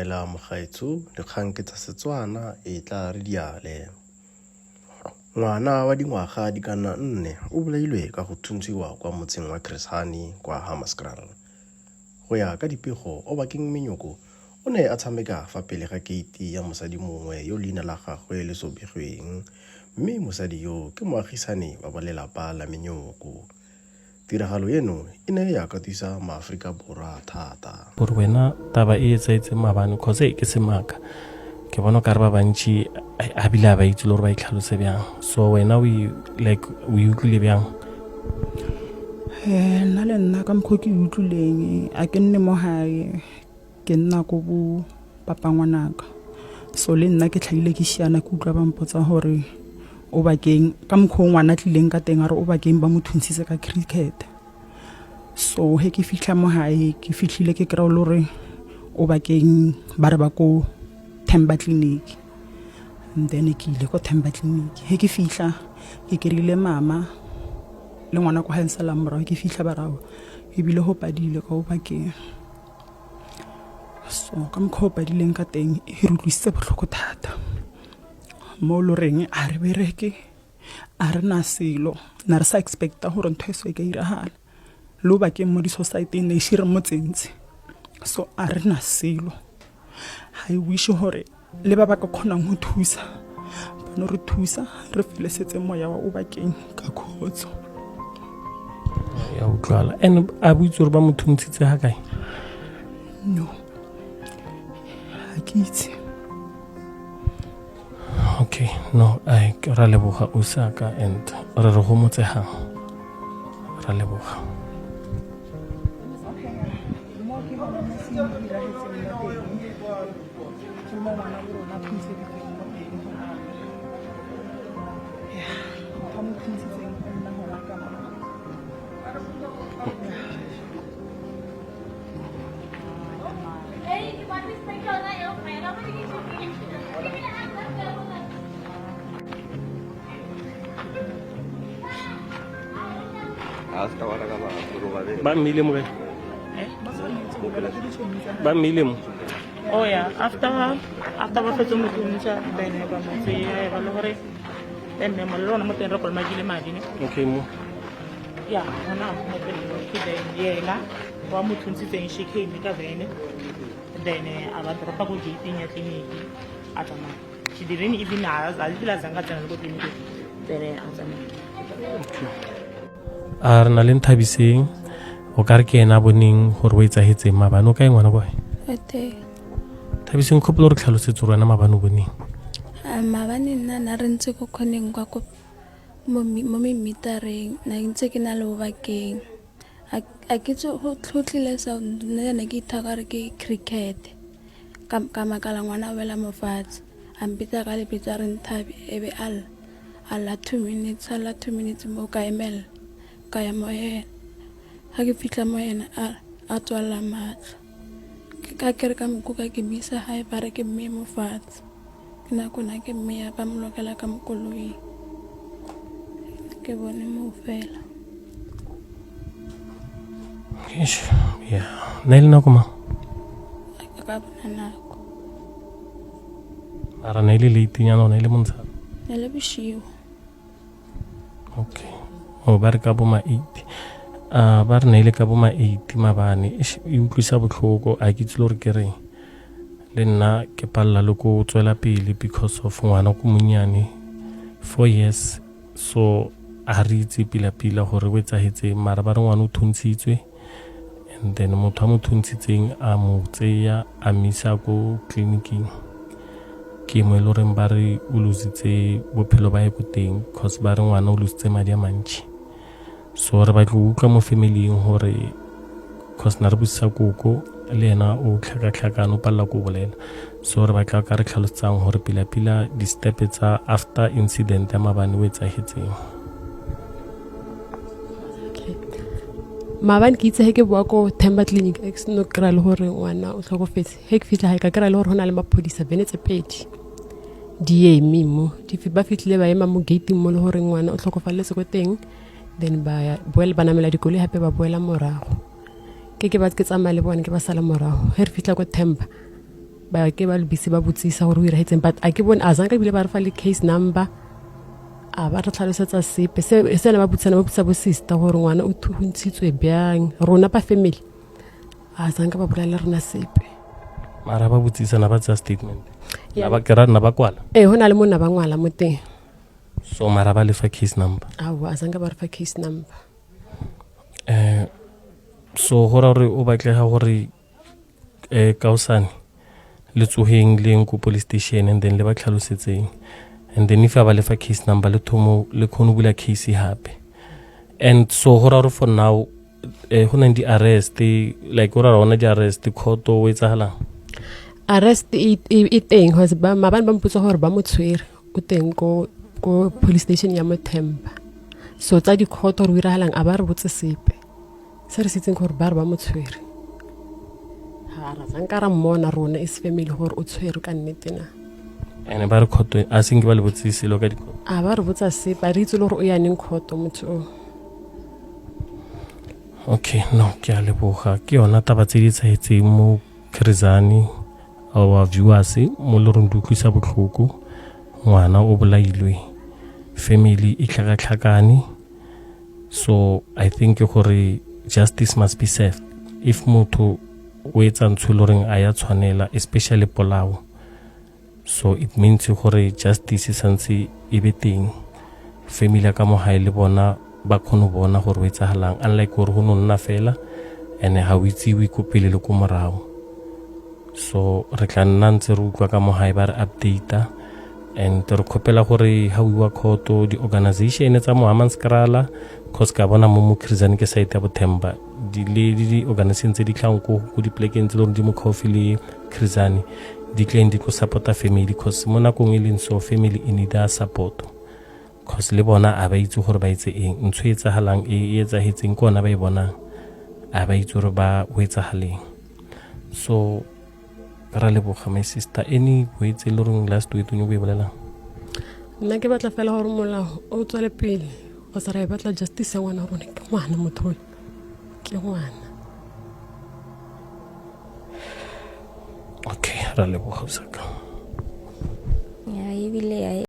Dumela mogaetsho, dikgang ke tsa Setswana e tla re diale. Ngwana wa dingwaga di ka nna nne o bolailwe ka go thuntshiwa kwa motseng wa Chris Hani kwa Hammanskraal. Go ya ka dipego, Obakeng Menyoko o ne a tshameka fa pele ga keiti ya mosadi mongwe yo leina la gagwe le so begweng, mme mosadi yo ke moagisani wa ba lelapa la Menyoko. Tiragalo eno e ne ya katisa maAforika Borwa thata. Gore wena taba e etsaetseng maabane cause e ke semaka ke bona o kare ba bantši a bile a ba itse le gore ba itlhalose bjang, so wena o like o e utlwile bjang? Nna le nna ka mokgwa ke utlwileng, a ke nne mo gae, ke nna ko bo papa ngwanaka. So le nna ke tlhaile ke šiana, ke utlwa ba mpotsa gore o bakeng ka mokgwa o ngwana tlileng ka teng, a re o bakeng ba mo thuntshitse ka cricket. So he ke fitlha mo gae, ke fitlhile ke kry-a le gore o bakeng ba re ba ko Themba Clinic. And then ke ile ko Themba Clinic, he ke fitlha ke kry-ile mama le ngwana ko gae nsalang morago. Ke fitlha ba rao ebile go padile ka o bakeng. So ka mokgwa o padileng ka teng e re utlwisitse botlhoko thata mo lo reng a re bereke, a re na selo, na re sa expecta gore ntho e so e ka iragala le o bakeng mo di-society ne ise re mo tsentse. So a re na selo. Ga e wish gore le ba ba ka kgonang go thusa ba no re thusa, re felesetse moya wa o bakeng ka khotso. Ya utlwala. And a bo itse gore ba mo thuntshitse ga kae? No, ga ke itse. Okay, no, ai ra leboga usaka and re re gomotsegang, ra leboga. Mo ke gone mo se diragetseng mo teng, ke mo ngwana bo rona thuntsheditsweng mo teng gona. Ya motho a mo thuntshitseng o nna gona ka mo. Ba mmile mo kae? Ba mmile mo? Oh yeah, after ba fetsa mo thuntsha, then ba mo tseya ba le gore then mo le rona mo teng re kolomakile madi ne. Okay, mo Ya gona mo teng ke then yena wa mo thuntshitseng, she came ka van, then a ba dropa ko gate ya tleliniki, a tsamaya. She didn't even a ebile a zanga a tsena le ko tleliniking, then a tsamaya. A re na le Nthabiseng, o ka re ke ena a boneng gore o etsagetseng maabane. O kae ngwana kwa? Ete. Thabiseng, kgopolo re tlhalosetse gore wena maabane o boneng. Maabane nna na re ntse ko kgoneng kwa ko mo memitareng, na ntse ke na le Obakeng. A ke tse go tlhotlhile sound, nna ne ke itha ka re ke cricket. Ka makala ngwana a wela mo fatshe. A mpitsa ka lebitso, a re Nthabi, e be a lla. A lla 2 minutes, a lla 2 minutes mo ka emela, ka ya mo ena. Ga ke fitlha mo ena a tswalla matlho. Ke ka kere ka mokuka ke mo isa gae, ba re ke mme mo fatshe. Ke nako na ke mme ya ba mo lokela ka mo koloing. Ke bone mo fela. Eish, ya na e le nako mang? A ke ka bona nako. Mara na e le late nyana, ona e le montshana? Ne le bosigo. Okay, o ba re ka bo ma 8, a ba re na ile ka bo ma 8 maabane. Eish, e utlwisa botlhoko, a ke itse le gore ke reng. Le nna ke palela le ko tswela pele because of ngwana ko monnyane, 4 years. So a re itse pila-pila gore o etsagetseng, mara ba re ngwana o thuntshitswe and then motho a mo thuntshitseng a mo tseya a misa ko tleliniking, ke mo e le goreng ba re o lositse bophelo ba ye ko teng, cause ba re ngwana o lositse madi a mantši. So re batla go utlwa mo familing gore, cause na re botsisa koko, le ena o tlhakatlhakane, o palela ko bolela. So re batla ka re tlhalosetsang gore pila-pila di-step tsa after incident ya maabane o etsagetseng. Maabane ke itse he ke boa ko Themba Clinic e ke seno kry-a le gore ngwana o tlhokofetse. He ke fitlha gae ka kry-a le gore go na le maphodisa, bene tse pedi di eme mo ba fitlhile ba ema mo gating mo le gore ngwana o tlhokofaletse ko teng. Then ba boela ba namela dikoloi gape ba boela morago. Ke ba ke tsamaya le bone, ke ba sala morago. He re fitlha ko Themba Ba ke ba le busy ba botsisa gore o iragetseng, but a ke bone a zanka ebile ba re fa le case number, a ba re tlhalosetsa sepe se se ne ba botsisana, ba botsisa bo sister gore ngwana o thuntshitswe bjang. Rona ba family a zanka ba bolela rena sepe. Mara ba botsisana, ba tsaya statement na ba kera na ba kwala? Ee, go na le monna ba ngwala mo teng. So mara ba lefa case number? Aowa, a zanka ba re fa case number. So go ra gore o batlega gore kaosane le tsogeng le yeng ko police station and then le ba tlhalosetseng, and then if a ba lefa case number, le thomo le kgone go bula case hape. And so go ra gore for now go nang di-arrest, like go ra gore gona di-arrest, court o etsagalang? Arrest e teng, cause maabane ba mpotsa gore ba mo tshwere, o teng ko police station ya Mothemba. So tsa di-court gore o iragalang, a ba re botse sepe. Se re se itseng gore ba re ba mo tshwere, ga ra sanka ra mmona rona as family gore o tshwerwe ka nnete na. Ene ba re court a senke ba le botse selo ka di-court? A ba re botsa sepe, a re itse le gore o ya neng court motho o. Okay, no, ke a leboga. Ke yona taba tse di etsahetseng mo Chris Hani, our viewers, mo le reng di utlwisa botlhoko. Ngwana o bolailwe, family e tlhakatlhakane. So I think gore justice must be served. If motho o etsa ntho e le goreng a ya tshwanela, especially polao, so it means gore justice e santse e be teng. Family ya ka mo gae le bona ba kgone go bona gore o etsagalang, unlike gore go no nna fela and ga o itsiwe ko pele le ko morago. So re tla nna ntse re utlwa ka mo gae ba re updata, and re kgopela gore ga o iwa court, di-organization tsa mo Hammanskraal, cause ka bona mo Chris Hani ke site ya Bothemba, di le di-organization tse di tlhang ko dipolekeng tse le gore di mo gaufi le Chris Hani, di tleng di tlo support-a family, cause mo nakong e leng so family e need-a support, cause le bona a ba itse gore ba etse eng. Ntho e etsagalang e etsagetseng ke ona ba e bonang, a ba itse gore ba o etsagaleng. So ra leboga, my sister. Any words e le goreng last word o nyako e bolelang? Nna ke batla fela gore molao o tswele pele go sa ra e batla justice ya ngwana rona. Ke ngwana motho ole, ke ngwana. Okay, ra leboga, osaka. Ya ebile ya.